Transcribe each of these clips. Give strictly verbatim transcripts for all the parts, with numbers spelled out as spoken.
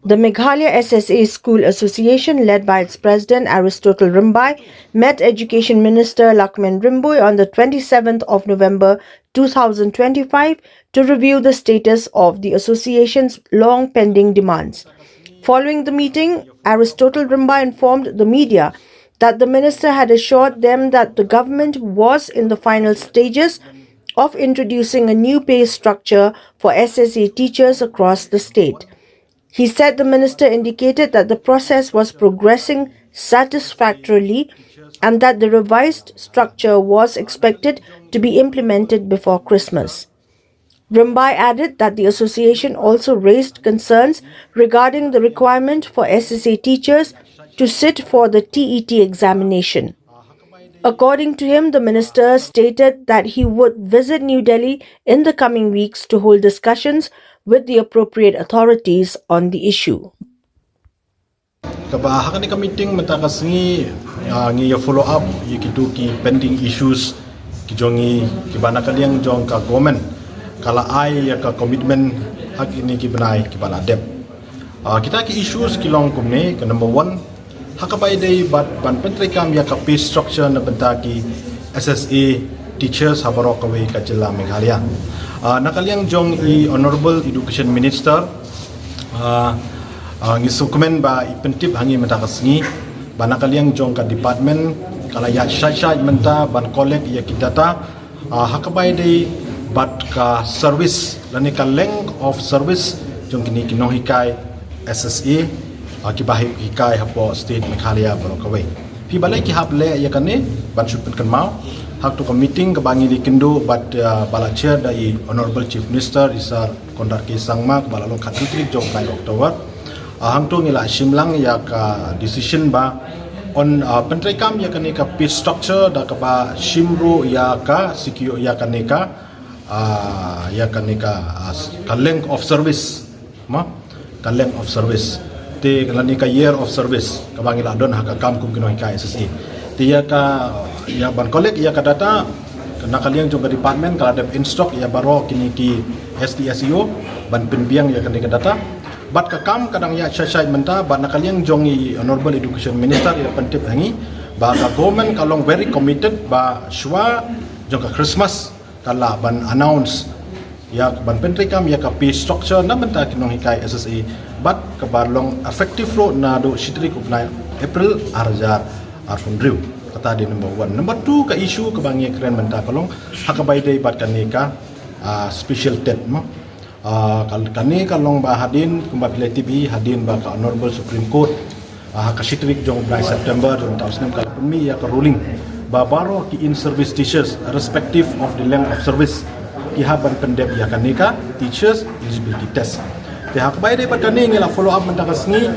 The Meghalaya S S A School Association, led by its president Aristotle Rymbai, met Education Minister Lahkmen Rymbui on the twenty-seventh of November two thousand twenty-five to review the status of the association's long pending demands. Following the meeting, Aristotle Rymbai informed the media that the minister had assured them that the government was in the final stages of introducing a new pay structure for S S A teachers across the state. He said the minister indicated that the process was progressing satisfactorily and that the revised structure was expected to be implemented before Christmas. Rymbai added that the association also raised concerns regarding the requirement for S S A teachers to sit for the T E T examination. According to him, the minister stated that he would visit New Delhi in the coming weeks to hold discussions with the appropriate authorities on the issue. Kaba ha kane ka meeting mynta ka sngi, ah, ngi ïa follow up ïa kitu ki pending issues ki jong ngi, kiba na ka liang jong ka government ka la ai ïa ka commitment ha kine ki bnai kiba la dep. Ah, kita ki issues ki long kumne. Ka number one, ha kaba ïadei bad ban pyntreikam ïa ka pay structure na bynta ki S S A teachers ha baroh kawei ka jylla Meghalaya. Ah, na ka liang jong i Honorable Education Minister, ah, ah, ngi sngewkmen ba i pyntip ha ngi mynta ka sngi ba na ka liang jong ka department ka la ïa shai shai mynta ban collect ïa ki data, ah, ha kaba ïadei bad ka service lane ka length of service jong kine ki nonghikai S S A, ah, kiba hi-, hikai hapoh state Meghalaya baroh kawei. Phi balei ki hap leh ïa kane? Ban shu pynkynmaw, ha katu ka meeting kaba ngi la ïakynduh bad, ah, ba la chair da i Honorable Chief Minister, i Sir Conrad K Sangma, kaba la long khatar tarik jong u bnai October. Ah, hangtu ngi la shim lang ïa ka decision ba yn, ah, pyntreikam ïa kane ka pay structure da kaba shim ruh ïa ka secure ïa kane ka, ah, ïa kane ka, ah, ka length of service. Mo? Ka length of service. Te lane ka year of service kaba ngi la don ha ka kam kum ki nonghikai S S A. Te ïa ka, ïa ban collect ïa ka data, na ka liang jong ka department ka la dep instruct ïa baroh kine ki S D S E O ban pynbiang ïa kane ka data. Bad ka kam ka dang ïa shai shai mynta, bad na ka liang jong i Honorable Education Minister i la pyntip ha ngi ba ka government ka long very committed ba shuwa jong ka Christmas ka lah ban announce ïa, ban pyntreikam ïa ka pay structure na bynta ki nonghikai S S A bad kaba long effective ruh naduh shi tarik u bnai April ar hajar arphew hynriew. Kata dei number one. Number two, ka issue kaba ngi kren mynta ka long ha kaba ïadei bad kane ka, ah, special TET mo. Ah, ka, kane ka long ba hadien, kumba phi la tip hi, hadien ba ka Honorable Supreme Court, ah, ha ka shi tarik jong u bnai September jong u snem ka la pynmih ïa ka ruling ba baroh ki in-service teachers, irrespective of the length of service, ki hap ban pyndep ïa kane ka teachers eligibility test. Te ha kaba ïadei bad kane ngi la follow up mynta ka sngi,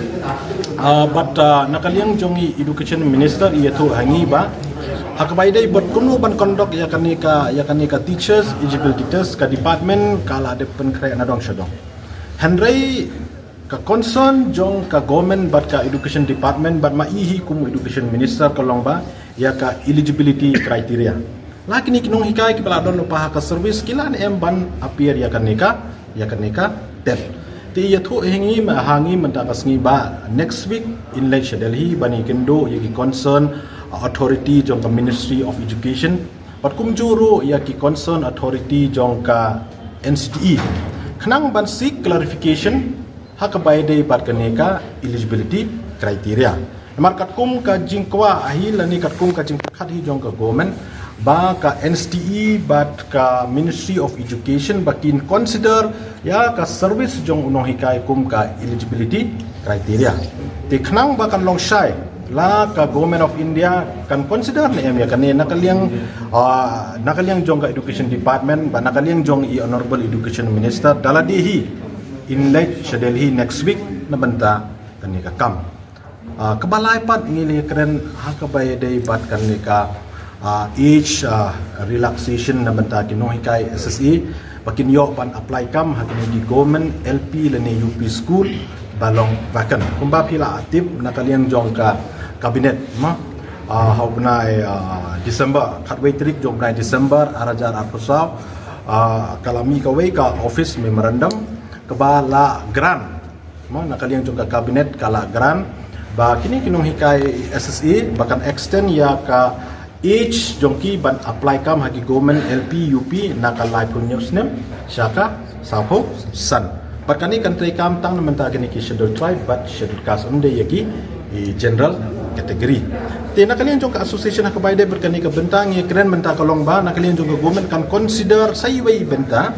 ah, bad, ah, na ka liang jong i Education Minister i ïathuh ha ngi ba ha kaba ïadei bad kumno ban conduct ïa kane ka, ïa kane ka teachers eligibility test, ka department ka la dep pynkhreh na dong sha dong. Hynrei ka concern jong ka government bad ka education department bad ma i hi kum education minister ka long ba ïa ka eligibility criteria. La kine ki nonghikai kiba la don lypa ha ka service ki lah ne em ban appear ïa kane ka, ïa kane ka TET. Te ïathuh ha ngi, ha ngi mynta ka sngi ba next week yn leit sha Delhi ban ïakynduh ïa ki concern authority jong ka Ministry of Education bad kumjuh ruh ïa ki concern authority jong ka N C T E khnang ban seek clarification ha kaba ïadei bad kane ka eligibility criteria. Namar katkum ka jingkwah hi lane katkum ka jingpyrkhat hi jong ka government ba ka N C T E bad ka Ministry of Education ba kin consider ïa ka service jong u nonghikai kum ka eligibility criteria. Te khnang ba kan long shai, la ka Government of India kan consider ne em ïa kane na ka liang, ah, na ka liang jong ka Education Department bad na ka liang jong i Honorable Education Minister da lade hi yn leit sha Delhi next week na bynta kane ka kam. Ah, kaba lai pat ngi la kren ha kaba ïadei bad kane ka, ah, age, ah, relaxation na bynta ki nonghikai S S A ba kin ïoh ban apply kam ha kine ki government L P lane U P school ba long vacant. Kumba phi la tip na ka liang jong ka cabinet mo, ah, ha u bnai, ah, December, khatwei tarik jong u bnai December ar hajar arphew saw, ah, ka la mih kawei ka office memorandum kaba la grant Na ka liang jong ka cabinet ka la grant ba kine ki nonghikai S S A ba kan extend ïa ka age jong ki ban apply kam ha ki government L P U P na ka laiphew hynñiew snem sha ka sawphew san. Bad kane kan trei kam tang na mynta kine ki scheduled tribe bad scheduled caste, ym dei ïa ki general category. Te na ka liang jong ka association ha kaba ïadei bad kane ka bynta ngi kren mynta ka long ba na ka liang jong ka government kan consider sa iwei i bynta,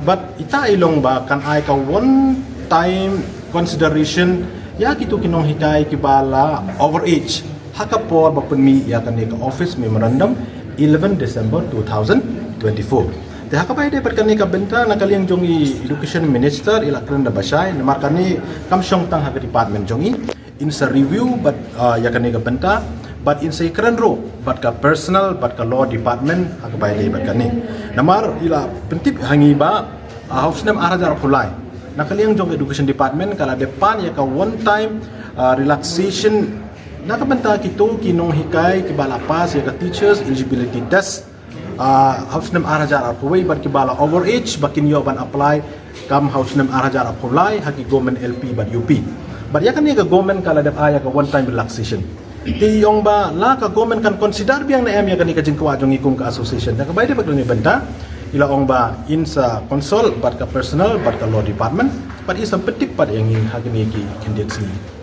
bad ita i long ba kan ai ka one time consideration ïa kitu ki nonghikai kiba la over age ha ka por ba pynmih ïa kane ka office memorandum eleven December two thousand twenty-four. Te ha kaba ïadei bad kane ka bynta na ka liang jong i education minister i la kren da ba shai namar kane kam shong tang ha ka department jong i, in sa review bad ïa kane ka bynta bad in sa kren ruh bad ka personnel bad ka law department ha kaba ïadei bad kane. Namar i la pyntip ha ngi ba ha u snem ar hajar arphew lai na ka liang jong education department ka la dep pan ïa ka one time relaxation na ka bynta kitu ki nonghikai kiba la pass ïa ka teachers eligibility test ha u snem ar hajar arphew wei bad kiba la over age ba kin ïoh ban apply kam ha u snem ar hajar arphew lai ha ki government L P bad U P. Bad ïa kane ka government ka la dep ai ïa ka one time relaxation. Te i ong ba la ka government kan consider biang ne em ïa kane ka jingkwah jong i kum ka association. Na kaba ïadei bad kane ka bynta i la ong ba in sa consult bad ka personnel bad ka law department bad i sa pyntip pat ïa ngi ha kine ki khyndiat sngi.